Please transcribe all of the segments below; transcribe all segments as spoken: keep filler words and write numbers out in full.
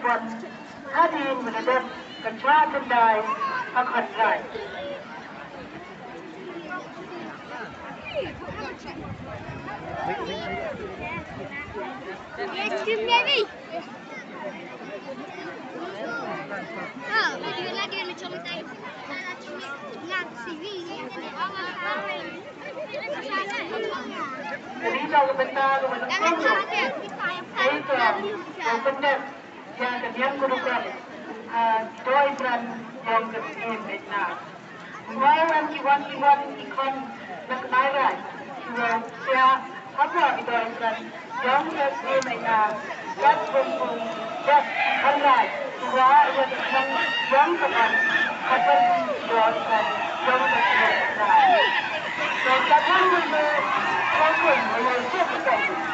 Hadien ba la dep ka jingkhyndai ha Kynrad. Ka dei ka bynta kaba nyngkong ruh, ka dei ka, ka pyndep ïa ka niam ka rukom ha Dohkran jong ka Syiem Einar. Mo em ki wan ki wan ki khon na Kynrad, ki wan sia hapdeng ki Dohkran jong ka Syiem Einar. Kat bun bun kat Kynrad, ki wan ïa ki khon jong ka ban hapdeng ki Dohkran jong ka Syiem Einar. Ka ban bun bun ka bun bun ïa ki Kynrad.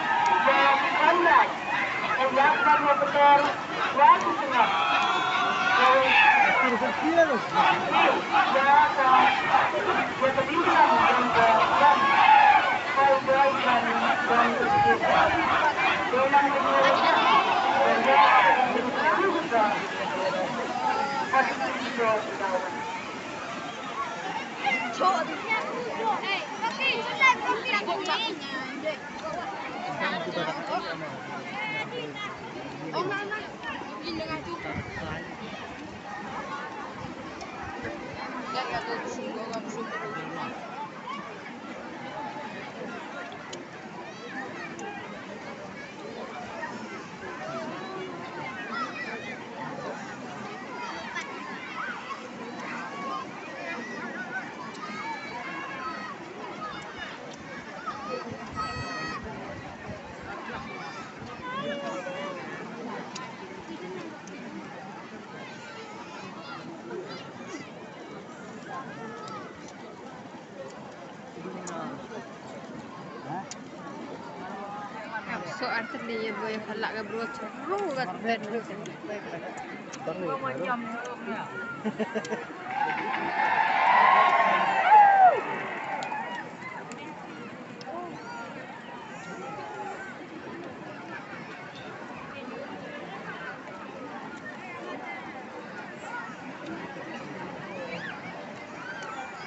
So artist ni ye boy halak ga bro churu ga bed.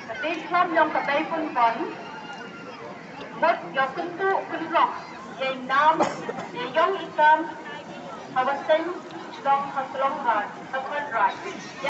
Ka dei khlem jong ka dei pun pon mut ïa kyntu kynroh ïa i nam ïa i ïong i kam ha Western Shillong ha Shillong ha ha Kynrad.